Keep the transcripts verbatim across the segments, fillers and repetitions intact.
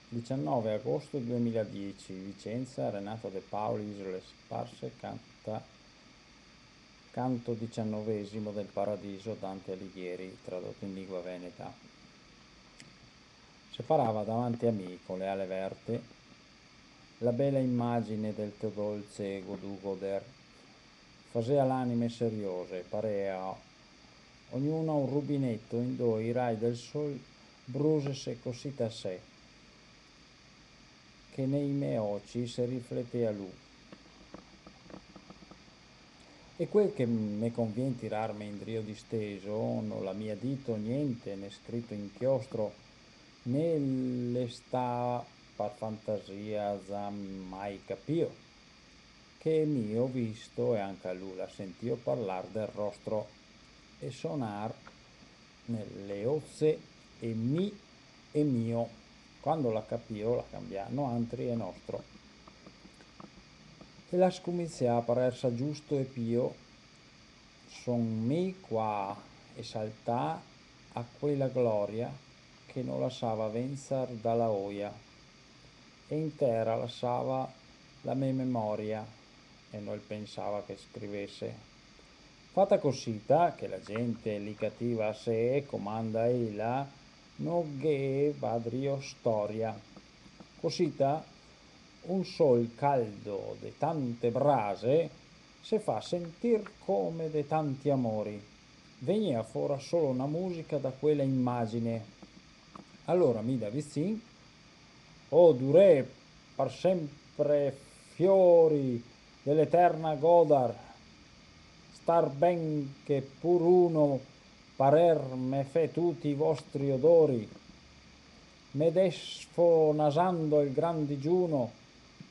Diciannove agosto duemiladieci, Vicenza, Renato De Paoli, Isole Sparse, canta Canto diciannovesimo del Paradiso, Dante Alighieri, tradotto in lingua veneta. Se parava davanti a mi co le ale verte, la bela imagine del to dolce e godu goder. Fasea l'anime seriose, parea ognuna un rubineto indo i rai del sol brusese cosita se che nei me oci se rifletea lu. E quel che me convien tirarme indrio disteso, no l'ha mia dito gnente, né scrito inchiostro, né l'è sta par fantasia za mai capìo, che mi ho visto e anca lu l'ha sentìo parlar del rostro e sonar nele oze e mi e mio. Quando l'ha capìo, l'ha cambià noantri e nostro. E l'ha scuminsià a parersa giusto e pio. Son mi qua esaltà a quela gloria che no lasava venzar da la oia, e in tera lasava la me memoria, e no el pensava che scrivese. Fata cosita che la gente lì cativa a se comanda ela, no ghe va drio storia. Cosita un sol caldo de tante brase se fa sentir come de tanti amori. Vegnea fora solo na musica da quela imagine. Alora mi da vicin: "Oh, durè par sempre, fiori de l'eterna Godar, star ben che pur uno parer me fe tuti i vostri odori. Me desfo nasando el gran digiuno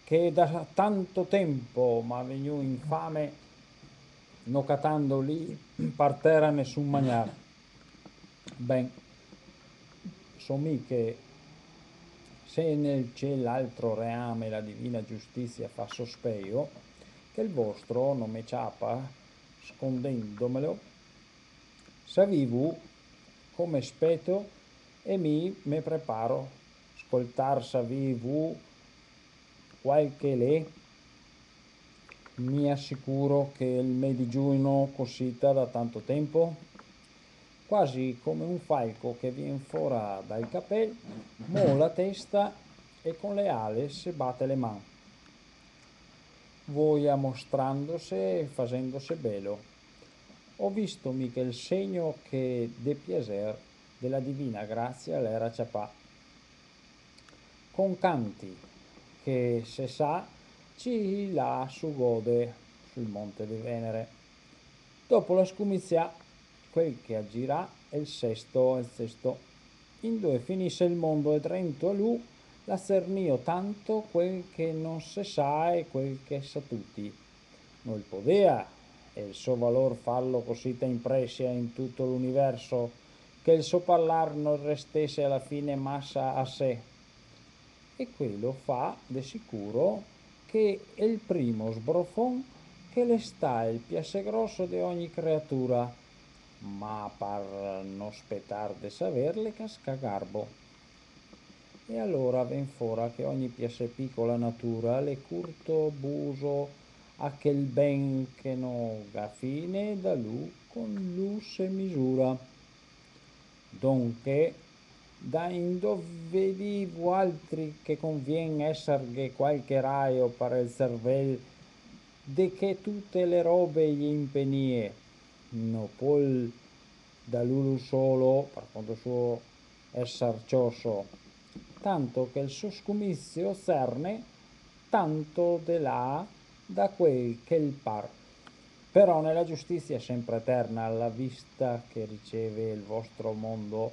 che da tanto tempo m'ha vegnù infame, no catando lì par tera nesun magnar." Ben, so mi che se nel ciel altro reame la divina giustizia fa sospeio, che el vostro no me ciapa scondendomelo. Savivu come speto e mi me preparo, scoltar savivu qualche lè, mi asicuro che el me digiuno cosita da tanto tempo, quasi come un falco che vien fora dal capel, mo la testa e con le ale se bate le man. Voia mostrandose e fasendose belo. Ho visto mi che el segno che de piaser de la divina grazia l'era ciapà. Con canti che se sa ci la su gode sul monte de Venere. Dopo la scuminsià quel che a girà el sesto, el sesto, indo finise el mondo e drento a lu la cernìo tanto quel che no se sa e quel che sa tuti. No el podea el so valor farlo cosita impresia in tuto l'universo che el so parlar no restese a la fine masa a se. E quelo fa de sicuro che el primo sbrofon che l'è sta el piaser groso de ogni creatura, ma par no spetar de saverle casca garbo. E alora ven fora che ogni piaser picola natura l'è curto buso a quel ben che no ga fine da lu con lu se misura. Donche, da indo vedì vualtri che convien esarghe qualche raio par el cervel de che tute le robe i impenie, no pol da lu solo, par conto suo, esar cioso, tanto che el so scuminzio cerne tanto de là da quel che el par. Però nela giustizia sempre eterna la vista che riceve el vostro mondo,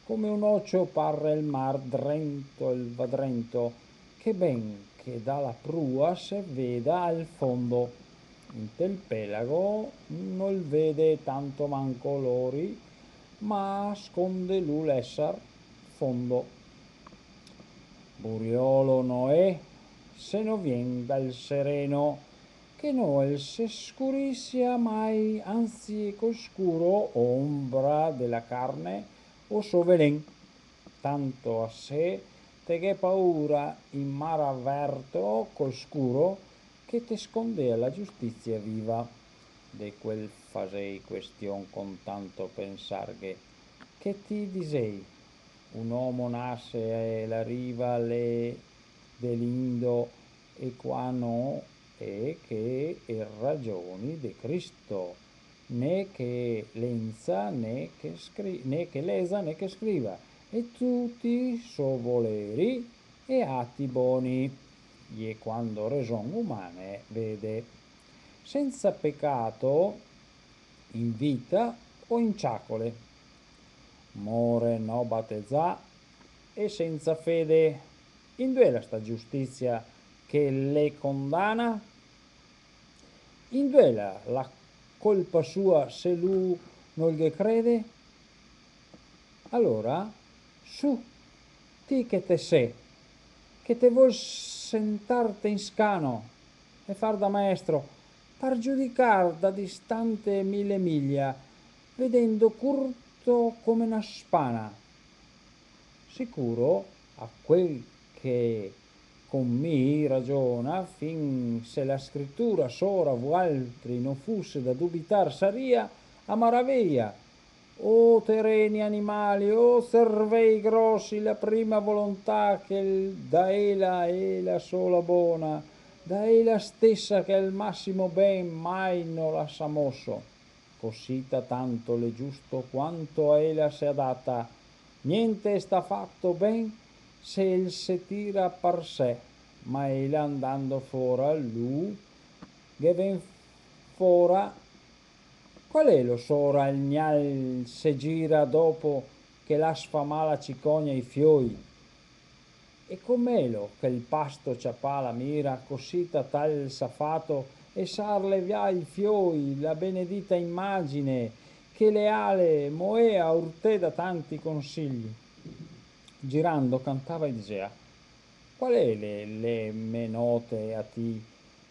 come un ocio par el mar drento el va drento, che ben che da la prua se veda al fondo. Intel pelago no el vede tanto manco l'ori, ma sconde lu l'esar fondo. Buriolo no è, se no vien dal sereno, che no el se scurisia mai, anzi col scuro ombra de la carne o so velen. Tanto a se Te ghe paura in mar averto col scuro, che te scondea la giustizia viva. De quel fasei question con tanto pensarghe, che ti disei? Un omo nase e la riva l'è de l'Indo, e qua no è che e ragioni de Cristo, né che lenza né che scri-, né che leza né che scriva, e tuti so voleri e ati boni, e quando reson umane vede, senza pecato in vita o in ciacole, more no batezà e senza fede. Indue la sta giustizia che le condana? Indue la, la colpa sua se lu nol ghe crede? Alora, su, ti che te sè, che te vol sentarte in scano e far da maestro, par giudicar da distante mile miglia, vedendo curto come na spana. Sicuro, a quel che con mi ragiona, fin se la scritura sora vualtri no fuse da dubitar saria a maraveia. O tereni animali, o servei grosi, la prima volontà che da ela è la sola bona, da ela stesa che el masimo ben mai no la s'à moso. Cosita tanto l'è giusto quanto a ela se adata. Gnente sta fato ben se el se tira par se, ma ela andando fora lu ghe ven fora. Qual elo sora el gnal se gira dopo che l'à sfamà la cicogna i fioi? E com'elo che el pasto ciapà la mira, cosita tal s'à fato, e s'à arlevià i fioi, la benedita imagine, che le ale moea urtè da tanti consigli? Girando cantava e disea: qual è le, le me note a ti,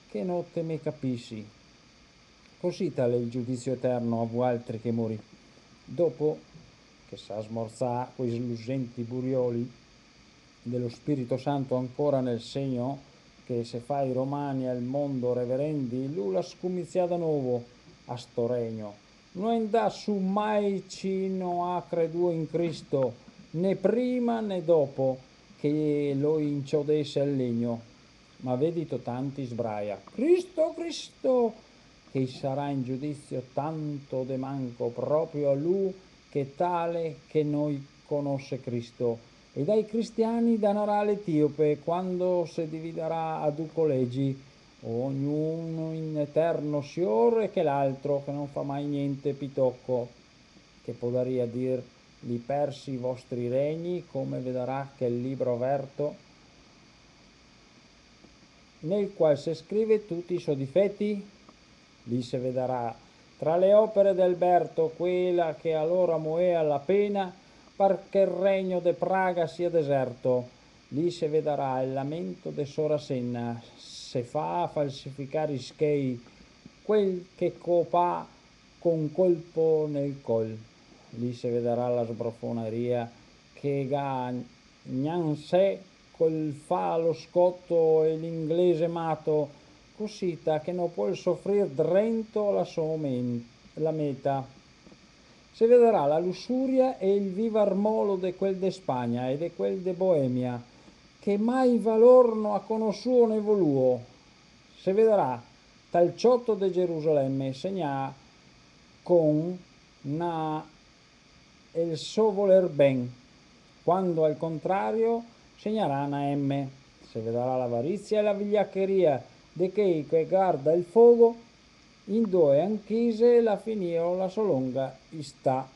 che no te me capisi? Cosita l'è el giudizio eterno a vualtri che mori. Dopo che s'à smorzà quei slusenti burioli, de lo Spirito Santo ancora nel segno che se fa i romani al mondo reverendi, lu l'à scumizià da novo a sto regno. No è ndà su mai ci no à creduo in Cristo, né prima né dopo che lo inciodese al legno. Ma vedito tanti sbraia: Cristo, Cristo! Che i sarà in giudizio tanto de manco proprio a lu che tale che no i conose Cristo. E dai cristiani danarà l'etiope quando se dividarà a du colegi, ognuno in eterno sior e che l'altro che no fa mai gnente pi toco. Che podaria dir: li persi i vostri regni, come vedarà quel libro averto, nel qual se scrive tuti i so difeti? Lì se vedarà tra le opere de Alberto quela che alora moea la pena par che el regno de Praga sia deserto. Lì se vedarà el lamento de sora Senna, se fa falsificar i schei, quel che copà con colpo nel col. Lì se vedarà la sbrofonaria che ga gnansè col fa lo scoto e l'inglese mato, cosita che no pol sofrir drento la so men-, la meta. Se vedarà la lusuria e el vivar molo de quel de Spagna e de quel de Boemia, che mai valor no à conosuo né voluo. Se vedarà tal cioto de Gerusalemme segnà con na el so voler ben, quando al contrario segnarà na M. Se vedarà l'avarizia e la vigliacheria de chei che garda el fogo, in doe anchise l'à finio la so longa istà.